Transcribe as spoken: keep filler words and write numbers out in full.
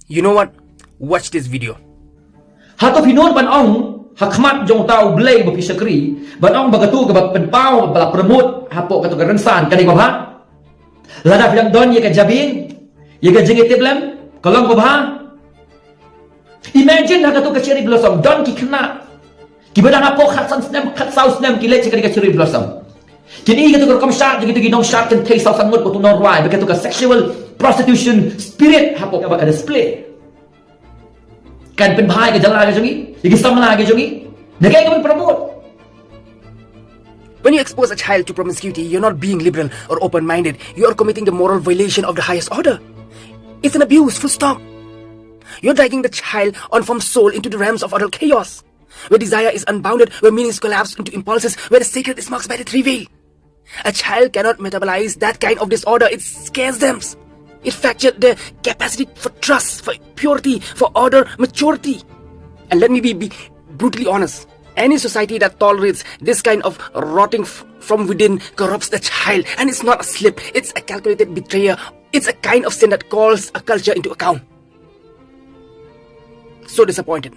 You know what? Watch this video. Hato phi nud ban ong ha khmat jong uta U Blei ba phi shakri, ban ong ba katu kaba pynpaw ba la promote hapoh katu ka rynsan ka dei babha? Lada phi dang don ïa ka jabieng, ïa ka jingïatiplem, ka long babha? Imagine ha katu ka cherry blossom don ki khynnah kiba dang hapoh khatsan snem, khatsaw snem ki leit sha kane ka cherry blossom. Kine katu ka rukom shad, katu ki nongshad kynthei saw san ngut, katu nongrwai, ba katu ka sexual prostitution spirit hapoh kaba ka display. Kan pynbha ïa ka jylla ka jong ngi, ïa ki samla ka jong ngi. Na kaei ka ban promote? When you expose a child to promiscuity, you're not being liberal or open minded. You are committing the moral violation of the highest order. It's an abuse, full stop. You're dragging the child on from soul into the realms of adult chaos, where desire is unbounded, where meanings collapse into impulses, where the sacred is marked by the trivial. A child cannot metabolize that kind of disorder. It scares them. It fractures their capacity for trust, for purity, for order, maturity. And let me be, be brutally honest. Any society that tolerates this kind of rotting f- from within corrupts the child. And it's not a slip, it's a calculated betrayal. It's a kind of sin that calls a culture into account. So disappointed.